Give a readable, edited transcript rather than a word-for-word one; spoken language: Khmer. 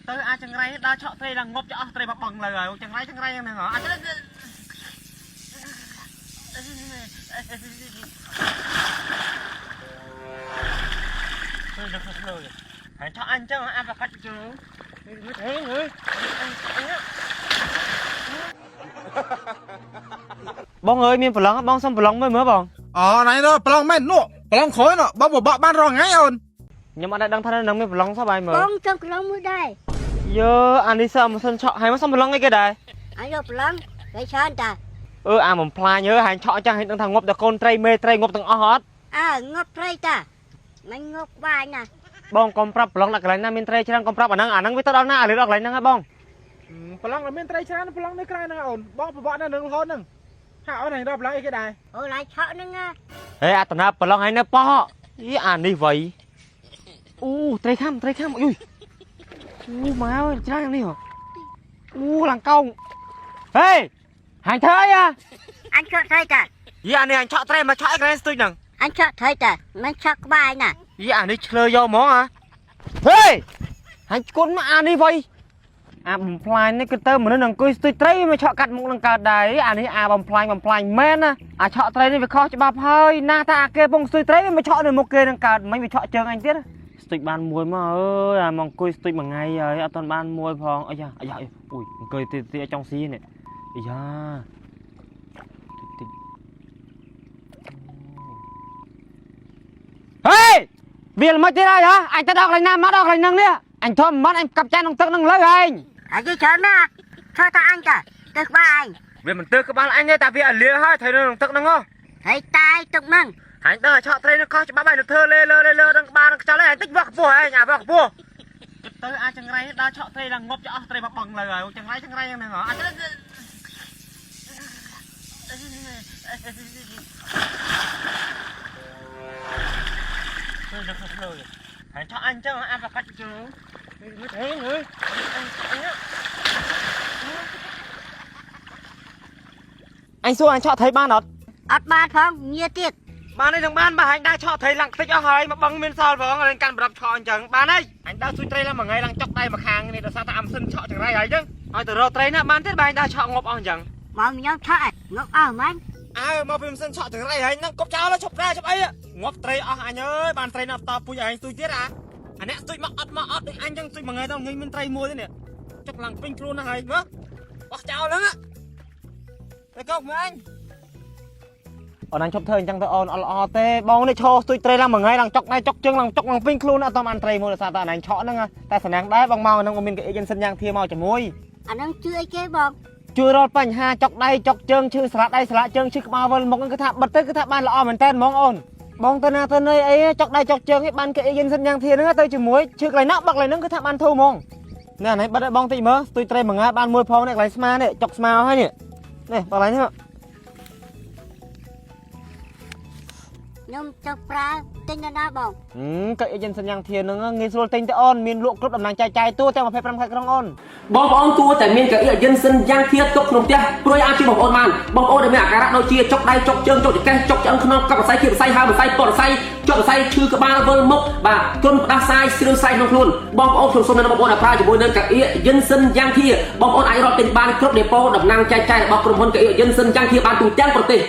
ទៅអាចង្រៃដើរឆក់ត្រីឡើងងប់ចអស់ត្រីមកបងលើហើយចង្រៃចង្រៃហ្នឹងហ៎អាចហើយឆក់អញចឹងអាប្រកាច់ជើងហេហេបងអើយមានប្រឡងបងសុំប្រឡងមើលមើលបង អូណៃនោះប្រឡងមែននោះប្រឡងក្រោយនោះបងបបកបានរងថ្ងៃអូន ខ្ញុំអត់ដឹងថានឹងមានប្រឡងសោះបាយមើល បងចង់ប្រឡងមួយដែរ យើអានេះសើម៉ាស៊ីនឆក់ហើយមកសុំប្រឡងអីគេដែរ អញយកប្រឡងគេច្រើនតា អឺអាបំផ្លាញយើហើយឆក់ចាស់ហើយដឹងថាងប់ដល់កូនត្រីមេត្រីងប់ទាំងអស់អត់ អើងប់ត្រីតាមិនងប់បាយណា បងកុំប្រាប់ប្រឡងដល់កន្លែងណាមានត្រីច្រើនកុំប្រាប់អាហ្នឹងអាហ្នឹងវាទៅដល់ណាអាលឺដល់កន្លែងហ្នឹងហ៎បង ប្រឡងមានត្រីច្រើនប្រឡងនៅក្រៅហ្នឹងអូនបងបបកនៅនឹងរហូតហ្នឹងហាអូនឯងរកប្រឡងអីគេដែរ អូឡៃឆក់ហ្នឹងណា ហេអាតណាប្រឡងហើយនៅប៉ោះអីអានេះវៃអូត្រីខាំត្រីខាំអុយអូម៉ែអើយច្រើនយ៉ាងនេះហ៎អូឡើងកោងហេហាញ់ធ្វើអីអា អញឆក់ត្រីតា យីអានេះអញឆក់ត្រីមកឆក់អីកន្លែងស្ទួយហ្នឹង អញឆក់ត្រីតាមិនឆក់ក្បាយណា យីអានេះឆ្លើយកហ្មងអាហេហាញ់គុណមកអានេះវៃអាបំផ្លាញនេះគឺទៅមនុស្សនឹងអង្គុយស្ទួយត្រីមកឆក់កាត់មុខនឹងកើតដែរអានេះអាបំផ្លាញបំផ្លាញមែនណាអាឆក់ត្រីនេះវាខុសច្បាប់ហើយណាថាអាគេពងស្ទួយត្រីវាមកឆក់នៅមុខគេនឹងកើតមិនវាឆក់ជើងអញទៀតស្ទួយបានមួយមកអើយអាមកអង្គុយស្ទួយមួយថ្ងៃហើយអត់ទាន់បានមួយផងអាយ៉ាអាយ៉ាអ៊ុយអង្គុយទីទីចង់ស៊ីនេះអាយ៉ាតិចតិចហេវាល្មិចទៀតហើយហ៎អញទៅដល់កន្លែងណាមកដល់កន្លែងហ្នឹងនេះអញធំមិនអញកាប់ចានក្នុងទឹកហ្នឹងលើឯង អញគេច្រើនណាស់ធ្វើតាអញតាទៅក្បាយ វាមិនទើក្បាលអញទេតែវាអាលាហើយត្រូវនៅក្នុងទឹកហ្នឹងហ៎ ហើយតាយទឹកហ្នឹង អញដឹងឲ្យឆក់ត្រីនឹងខុសច្បាប់ហើយនឹងធ្វើលេលើលេលើដល់ក្បាលនឹងខ្យល់ហើយអញតិចវក់ខ្ពស់ហើយអាវក់ខ្ពស់ទៅអាចង្រៃដើរឆក់ត្រីឡើងងប់ចអស់ត្រីមកបងលើហើយចង្រៃចង្រៃហ្នឹងហ៎អាចហើយឆក់អញចឹងអាប្រកាច់ជើងហេហេអញសួរអញឆក់ត្រីបានអត់ អត់បានផងញាទៀត បានទេនឹងបានបើអញដើរឆក់ត្រីឡើងខ្ទេចអស់ហើយមកបឹងមានសល់ផងឡើងកាន់ប្រដាប់ឆក់អញ្ចឹងបានហើយអញដើរស៊ុយត្រីឡើងមួយថ្ងៃឡើងចុកដៃមួយខាងនេះដោយសារតែអាំសិនឆក់ចង្រៃហើយអញ្ចឹងឲ្យទៅរកត្រីណាបានទេបើអញដើរឆក់ងប់អស់អញ្ចឹង មកខ្ញុំឆក់ងប់អស់ហ្មង អើមកពីម៉ាស៊ីនឆក់ចង្រៃហើយហ្នឹងគប់ចោលឈប់ដែរឈប់អីងាប់ត្រីអស់អញអើយបានត្រីណាតពូជឯងស្ទួយទៀតអាអាអ្នកស្ទួយមកអត់មកអត់ដូចអញអញ្ចឹងស្ទួយមួយថ្ងៃទៅងាយមានត្រីមួយទេនេះចុកឡើងពេញខ្លួនណាស់ហើយមើលបោះចោលហ្នឹងតែកុំមើលអញអូនអញឈប់ធ្វើអញ្ចឹងទៅអូនអត់ល្អទេបងនេះឈរស្ទួយត្រីឡើងមួយថ្ងៃឡើងចុកដៃចុកជើងឡើងចុកឡើងពេញខ្លួនអត់តាមអានត្រីមួយដោយសារតែអញឆក់ហ្នឹងតែសំណាងដែរបងមកហ្នឹងក៏មានកៅអីសិនយ៉ាងធាមកជាមួយ អាហ្នឹងជឿអីគេបង ជួយរាល់បញ្ហាចុកដៃចុកជើងឈឺស្លាកដៃស្លាកជើងឈឺក្បាលវិលមុខហ្នឹងគឺថាបិទទៅគឺថាបានល្អមែនតើហ្មងអូនបងទៅណាទៅណីអីចុកដៃចុកជើងឯងបានគេអីយិនសិនយ៉ាងធាហ្នឹងទៅជាមួយឈឺកន្លែងណាបាក់កន្លែងហ្នឹងគឺថាបានធូរហ្មងនេះអានេះបិទឲ្យបងតិចមើលស្ទួយត្រីមួយងាបានមួយផងនេះកន្លែងស្មានេះចុកស្មាហើយនេះនេះបាក់កន្លែងនេះ ខ្ញុំចង់ប្រើទិញណាបង កៅអីយិនសិនយ៉ាងធាហ្នឹងងាយស្រួលទិញទៅអូនមានលក់គ្រប់តំណាងចែកចាយទូទាំង25ខេត្តក្រុងអូន បងប្អូនគួរតែមានកៅអីយិនសិនយ៉ាងធាទុកក្នុងផ្ទះព្រួយអាចជួយបងប្អូនបានបងប្អូនដែលមានអាការៈដូចជាចុកដៃចុកជើងចុកចង្កេះចុកឆ្អឹងខ្នងកាប់សរសៃគៀបសរសៃហើមសរសៃពតសរសៃចុកសរសៃឈឺក្បាលវិលមុខបាទគ្រុនផ្ដាសាយស្រឿងសៃក្នុងខ្លួនបងប្អូនខ្ញុំសូមណែនាំបងប្អូនឲ្យប្រើជាមួយនឹងកៅអីយិនសិនយ៉ាងធាបងប្អូនអាចរកទិញបានគ្រប់ដេប៉ូតំណាងចែកចាយរបស់ក្រុមហ៊ុនកៅអីយិនសិនយ៉ាងធាបានទូទាំងប្រទេស។